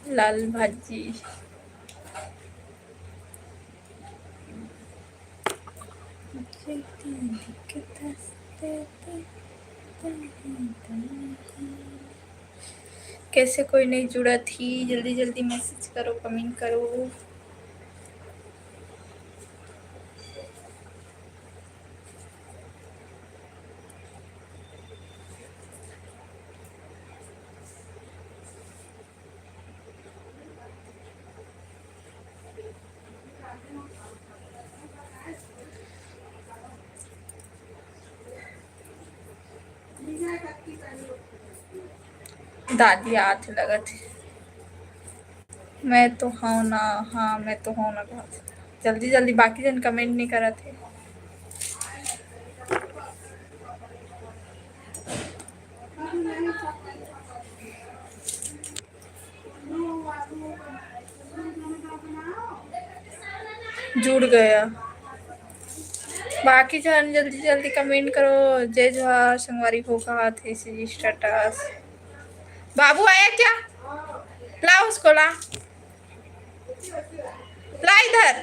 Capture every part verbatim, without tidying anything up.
लाल भाजी। कैसे कोई नहीं जुड़त ही, जल्दी जल्दी message करो, comment करो। दादी आत लगत हे। मैं तो हव ना, हाँ, मैं तो हव ना कहत हे। जल्दी जल्दी, बाकी जन comment नहीं करत हे। जुड़ गया। बाकी झन जल्दी जल्दी comment करो। जय जोहार संगवारी हो, कहा थे CG status। बाबू आया क्या? ला उसको ला, ला इधर।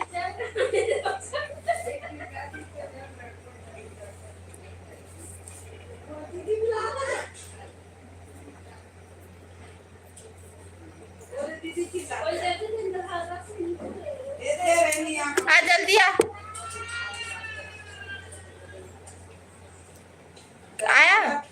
आ जल्दी आ। आया?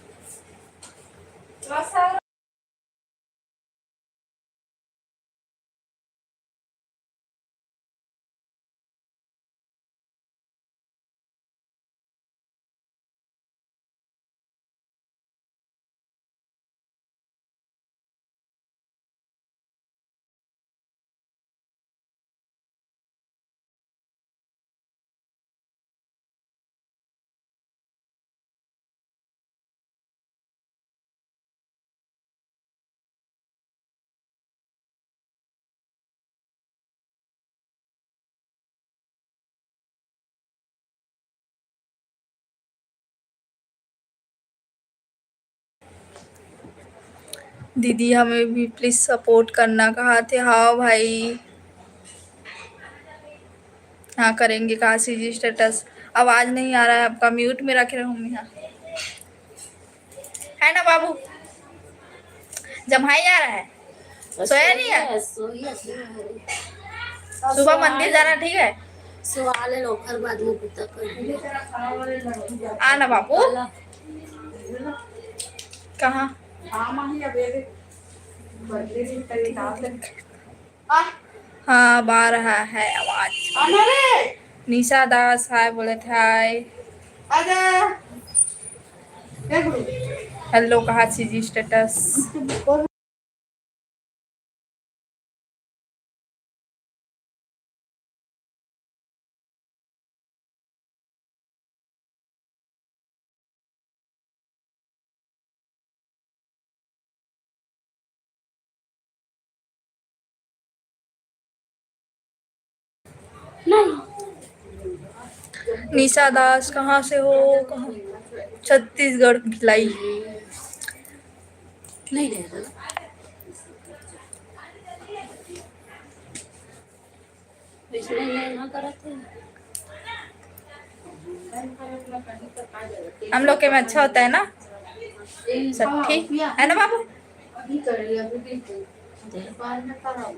दीदी, हमें भी please support करना कहा थे। हाँ भाई, हाँ करेंगे। कहा CG status, आवाज नहीं आ रहा है आपका, mute में रखे रहूँ मैं। हाँ, है ना बाबू? जम्हाई जा रहा है, सोया नहीं है? सोया, सोया है। सुबह मंदिर जाना, ठीक है? सुबह ले लो, ओकर बाद में कुत्ता कर। आ ना बाबू। कहाँ? हाँ, अब आ रहा है आवाज। निशा दास हाय बोलत हाय। Hello, कहा CG status। नहीं। निशा दास कहाँ से हो? कहाँ? छत्तीसगढ़ भिलाई। नहीं रहेगा। इसमें ये ना करत है। हम लोग के में अच्छा होता है ना, छठी, है ना बाबू? अभी कर लिया, अभी बिल्कुल। बाद में कराओ।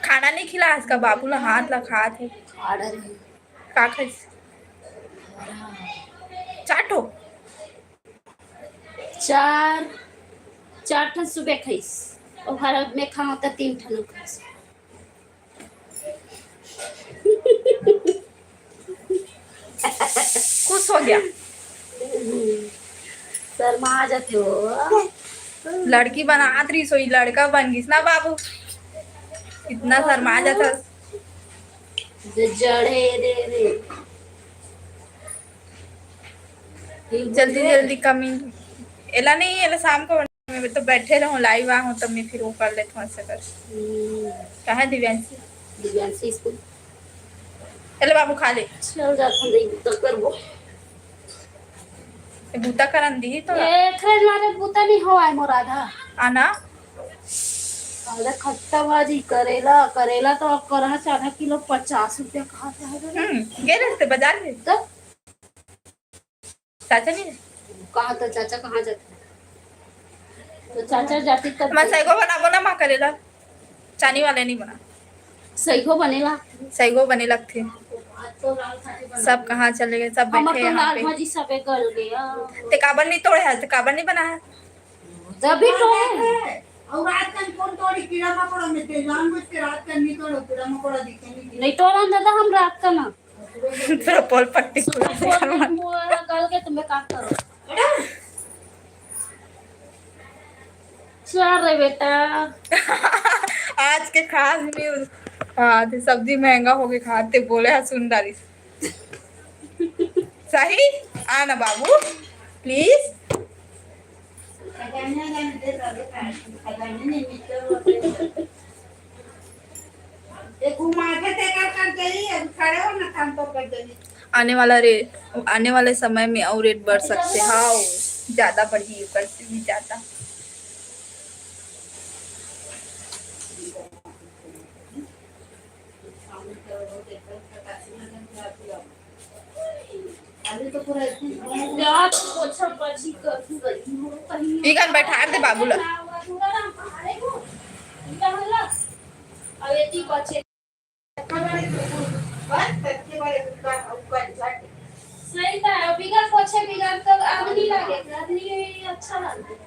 खाना नहीं खिला आज का बाबू ला, हाथ ला खात है। खा डरे। का खाइस? चार ठो? चार, चार ठन सुबह खाइस। और हर में खाओ तो तीन ठन खाइस। खुश हो गया। शर्मा जाथे वो। लड़की बनात रहिस, सोई लड़का बन गिस ना बाबू। इतना शर्मा जाथस। जे जड़े दे रे। जल्दी जल्दी कमी। एला नहीं, एला शाम को मैं तो बैठे रहूं, live आहूं, तब मैं फिर वो कर लेथूं ऐसे कर। हम्म। कहाँ है दिव्यांशी? दिव्यांशी स्कूल। एले बाबू, खा ले। चल जाथन, देख, तो करबो। ए, बूता करन दी तो। ए, खरे मारे बूता नहीं हो आए मोर आधा। आना। अरे खट्टा भाजी, करेला, करेला तो अब करहा से आधा किलो पचास रुपया कहा से है रे? हम्म, गे रहते बाजार में। तो? चाचा नहीं? कहाँ तो चाचा कहाँ जाते? तो चाचा जाते तब मैं तो सैगो बनाबो ना माँ करेला, चानी वाले नहीं बना। सैगो बनेला। सैगो बने लगथे। सब कहाँ चले गए, सब हमर बैठे तो यहाँ लाल पे। भाजी सबे गल गया। ते काबर नहीं तोड़े है, ते काबर नहीं बना है? तभी तो है। और रात का कौन तोड़ी, कीड़ा मकोड़ा में ते जानबूझ के रात का नहीं तोड़ो, कीड़ा मकोड़ा दिखे नहीं। नहीं तोड़न दादा हम रात का ना। पूरा पोल पट्टी पूरा पोल में मुआ गल के तुम्हें काम करो। चल रे बेटा। आज के खास न्यूज। हाँ, तो सब्जी महंगा हो गए खाते बोले है सुन डाली। सही? आना बाबू, प्लीज। आने वाला रे, आने वाले समय में और रेट बढ़ सकते। हाँ, ज्यादा बढ़ी, ऊपर से भी ज्यादा। इकन बैठा दे बाबू ला। सही का है, बिगर पोछे बिगर तो आदमी लागे, आदमी अच्छा लागे।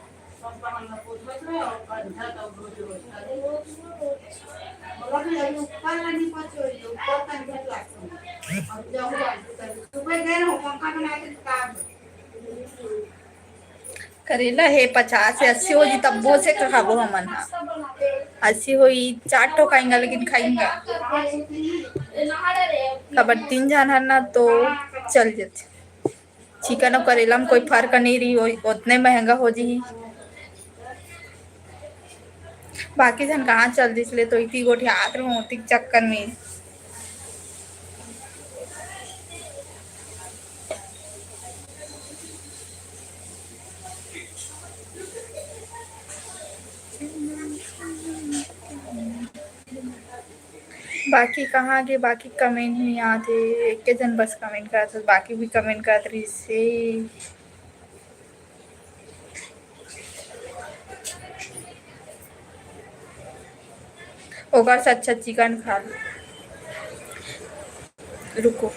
करेला हे पचास से अस्सी हो जी, तब्बो से खाबो हमन हा। अस्सी होई, चार ठो खाएंगा, लेकिन खाएंगा। काबर तीन झन हर ना, तो चल जथे। चिकन अउ करेला में कोई फर्क नहीं रही, ओतने महंगा हो जी। बाकी झन कहाँ चल दिस ले, तो इति गोठियात रहूं, ओतिक चक्कर में। बाकी कहाँ गे, बाकी कमेंट नहीं आते, एक झन बस कमेंट करत, बाकी भी कमेंट करत रहिस हे। ओकर से अच्छा चिकन खा लो। रुको।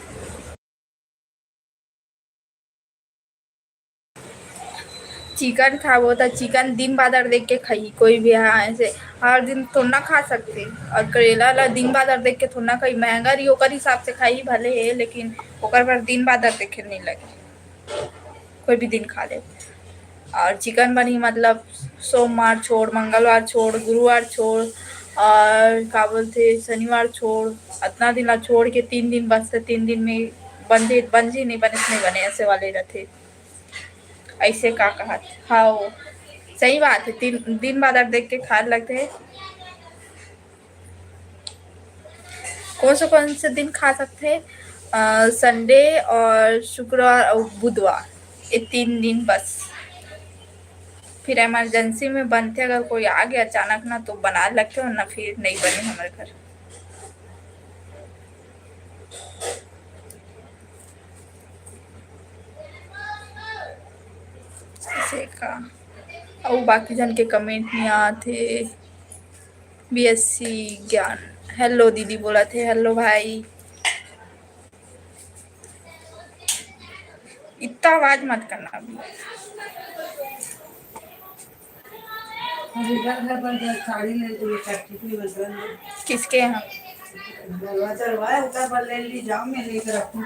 चिकन खाबो त चिकन दिन बादर देख के खाही कोई भी। हाँ, ऐसे हर दिन थोड़ा ना खा सकते। और करेला ला दिन बादर देख के थोड़ा ना खाही, महंगा रही ओकर हिसाब से खाही भले है, लेकिन ओकर बर दिन बादर देखे नहीं लगे। कोई भी दिन खा ले। और चिकन बनी मतलब सोमवार छोड़, मंगलवार छोड़, गुरुवार छोड़, और का बोलते शनिवार छोड़, अतना दिन ला छोड़ के तीन दिन बचते, तीन दिन में बन जे, बन जी नहीं बने, नहीं बने, ऐसे वाले रहते। ऐसे का कहत? हाँ, सही बात है, तीन दिन बाद देख के खाए लगते हैं। कौन से, कौन से दिन खा सकते हैं? अ, संडे और शुक्रवार और बुधवार। ये तीन दिन बस, फिर emergency में बनथे, अगर कोई आ गया अचानक ना तो बना लगथे, वरना फिर नहीं बने हमारे घर। ऐसे का, अउ बाकी जन के comment नहीं आत हे। बीएससी ज्ञान, hello दीदी बोलत हे, hello भाई। इतना आवाज मत करना अभी। अभी घर, घर पर घर साड़ी ले लिए, सब ठीक नहीं बन रहा है। किसके यहाँ? बोलवा चलवाए, उतर पर ले ली, जाओ, मैं लेकर रखूँ।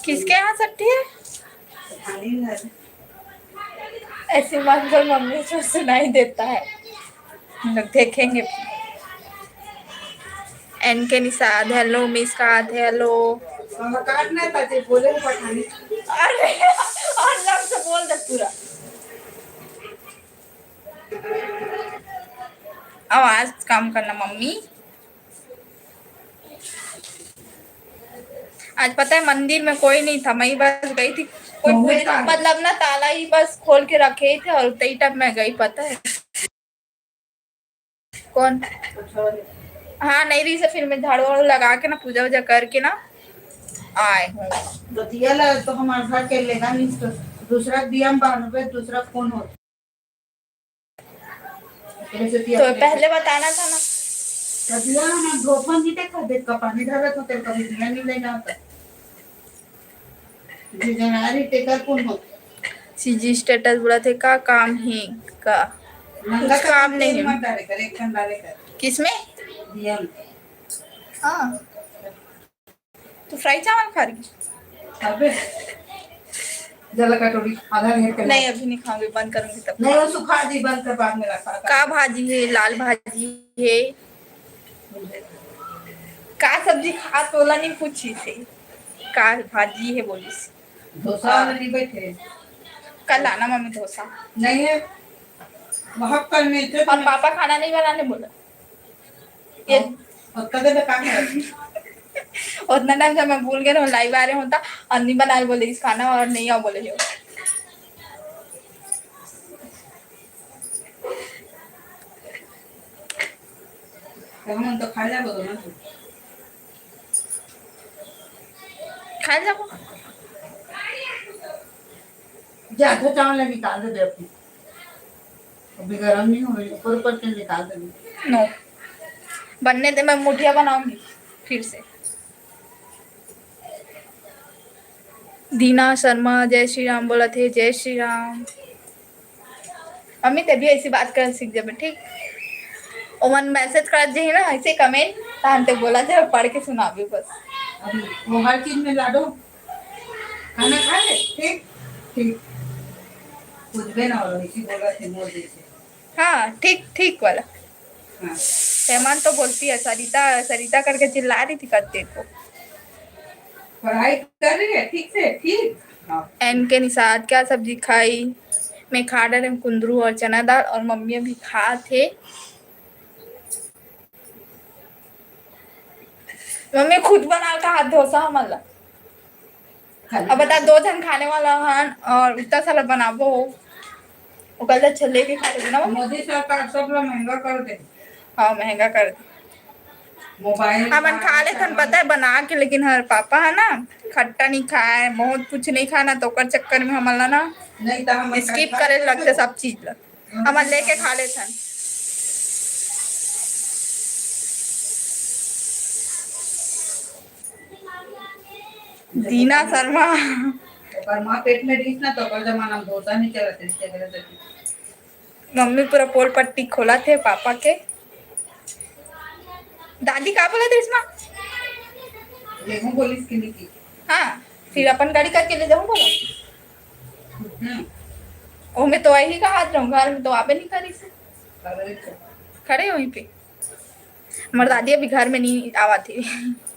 किसके यहाँ सट्टी है? साड़ी है। ऐसी बात पर मम्मी को सुनाई देता है। हम लोग देखेंगे। एन के निषाद, hello। मिस का हाथ, hello। हम काट नहीं पाते, बोले पठानी। अरे, और लग से बोल दे पूरा। आवाज कम करना मम्मी। आज पता है मंदिर में कोई नहीं था, मैं ही बस गई थी। कोई तो पूजा, मतलब ना, ताला ही बस खोल के रखे ही थे और उतई टाइम मैं गई, पता है। कौन? हाँ, नहीं रही से फिर मैं झाड़ू वाड़ू लगा के ना, पूजा वूजा करके ना आए हूँ। तो दिया ला तो हमारे घर के लेगा नहीं, तो दूसरा दिया में बांधबे, दूसरा कौन होता? तो पहले बताना था ना। तो दिया ना, धोपन जी देखा, देख का पानी धरा तो तेरे कभी दिया नहीं ले जाता। जी, जनारी तेकर कौन होता? सीजी status बोला थे, का काम है का? कुछ काम नहीं है। मत डाले कर, एक ठन डाले कर। किसमें? दिया में। हाँ। तो फ्राई चावल खा रही? अबे, जला कटोरी आधा घेर के नहीं, ला। अभी नहीं खाऊंगी, बंद करूंगी तब। नहीं, वो सुखा दी, बंद कर, बाद में रखा। का भाजी है? लाल भाजी है। का सब्जी खा, तोला नहीं पूछी से। का भाजी है बोलिस। डोसा वाला नहीं बैठे। कल लाना मम्मी डोसा। नहीं है। वहाँ कल मिलते और पापा खाना नहीं बनाने बोला। ये और कदे तो काम है। उतना टाइम से मैं भूल गए, हम लाइव आ रहे होता और नहीं बना बोले इस खाना और नहीं आओ बोले हो। तो हम तो खा जाबो ना। खा जाबो। जा, आधा चावल निकाल दे, दे अपनी। अभी गरम नहीं हो रही, ऊपर ऊपर से निकाल दे। नो, बनने दे, मैं मुठिया बनाऊंगी फिर से। दीना शर्मा, जय श्री राम बोलत हे, जय श्री राम। मम्मी, ते भी ऐसी बात कर सीख जाबे, ठीक? ओमन message कर जे ना, ऐसे comment, तहन ते बोला जे, पढ़ के सुनाबे बस। अभी वो हर चीज में लाडो, खाना खा ले, ठीक? ठीक। कुछ भी ना हो, इसी बोला थे मोर जैसे। हाँ, ठीक, ठीक वाला। हाँ। हेमंत तो बोलती है, सरिता, सरिता करके चिल्ला रही थी कत्ते को। पढ़ाई कर रही है ठीक से? ठीक। हाँ। एन के निषाद, क्या सब्जी खाई? मैं खा डारे कुंदरू और चना दाल, और मम्मी अभी खात हे। मम्मी खुद बना के हाथ डोसा हमन ला। खाली अब बता, दो झन खाने वाला हन और उतना सारा बनाबो, ओकर ले अच्छा लेके खा लेबे ना मम्मी। मोदी सरकार सब ला महंगा कर दे। हाँ, महंगा कर दे। मोबाइल हमन का खा लेथन, पता है, बना के, लेकिन हर पापा है ना, खट्टा नहीं खाए, बहुत कुछ नहीं खाना, तो ओकर चक्कर में हमन ला ना नहीं तो हम skip करे लगथे सब चीज ला। हमन लेके खा लेथन। दीना शर्मा। ओकर माँ पेट में रहिस ना, तो ओकर जमाना में डोसा नहीं चलत रहिस, तेकरे सेती। मम्मी पूरा पोल पट्टी खोलत हे पापा के। दादी का बोलत रहिस माँ? लेहूं बोलिस कि नहीं की? हाँ, फिर अपन गाड़ी करके ले जाऊं बोला। हम्म। ओमे तो वही का हाथ रहूं, घर में तो आबे नहीं करिस। खड़े वहीं पे। हमर दादी अभी घर में नहीं आवत हे।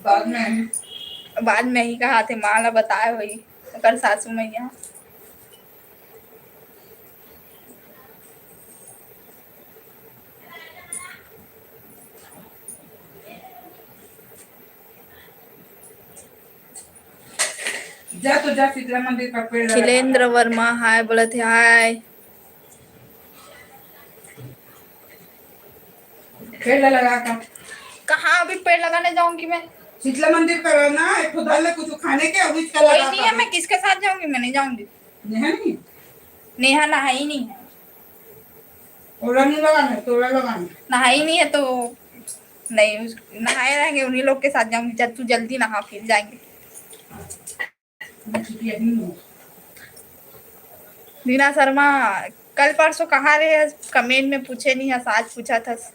बाद में। बाद में ही कहा थे, माँ ला बताए होई, ओकर सासू मैया। जा तो जा, शीतला मंदिर का पेड़ लगा। खिलेंद्र वर्मा हाय बोलत हे, हाय। पेड़ ला लगा का। कहाँ अभी पेड़ लगाने जाऊंगी मैं? शीतला मंदिर पर ना, एक ठो धर ले कुछ खाने के, अभी इसका कोई लगा नहीं का। है, मैं किसके साथ जाऊंगी? मैं नहीं जाऊंगी। नेहा नहीं? नेहा नहाई नहीं है। ओला नहीं लगाना, तोला लगाना। नहाई नहीं है तो नहीं, उस, नहाए रहेंगे, उन्हीं लोग के साथ जाऊंगी। चल, तू जल्दी नहा, फिर जाएंगे। मैं छुट्टी अभी नहीं हूँ। दीना शर्मा, कल परसों कहाँ रहे हस? Comment में पूछे नहीं हस, आज पूछत हस।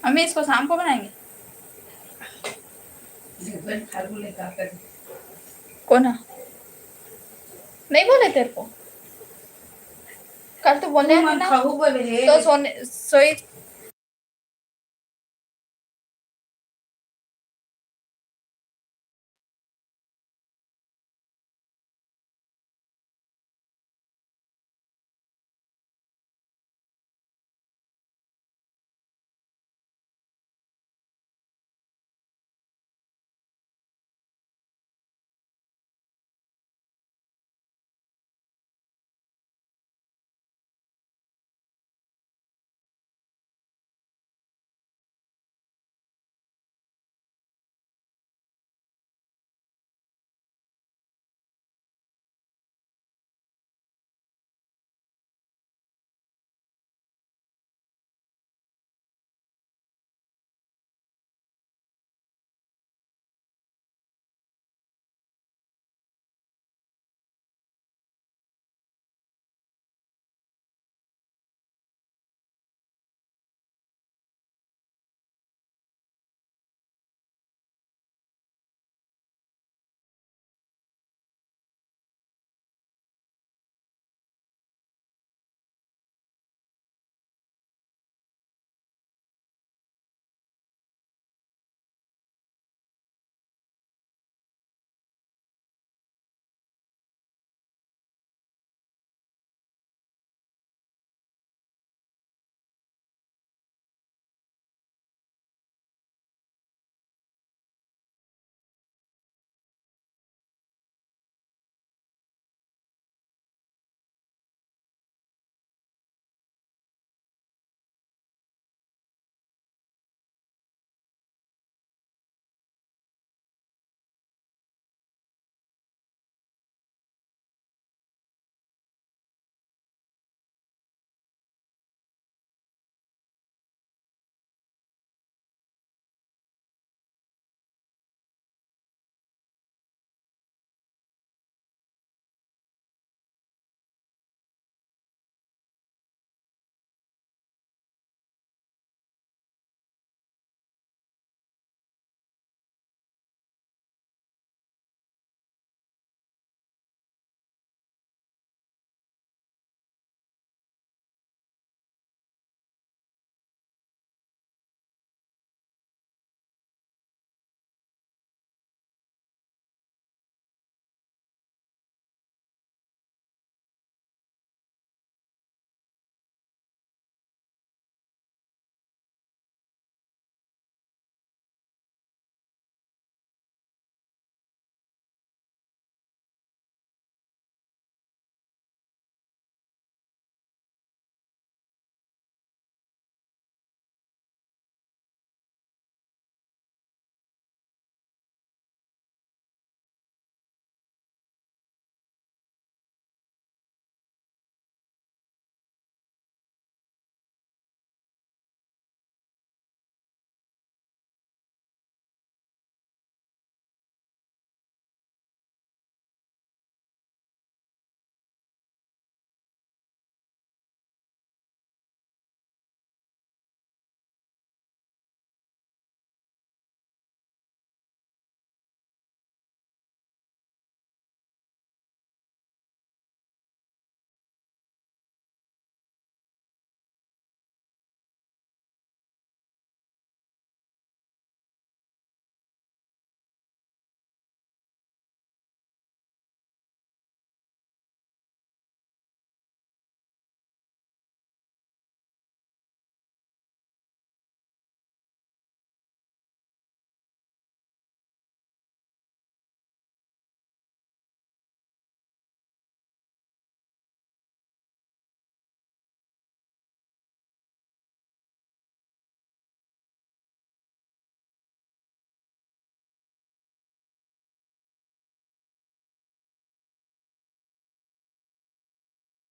अम्मी, इसको शाम को बनाएंगे। कौन है? नहीं बोले तेरे को? कल तो बोले थे ना। खाऊ बोले है। तो सोने, सोई,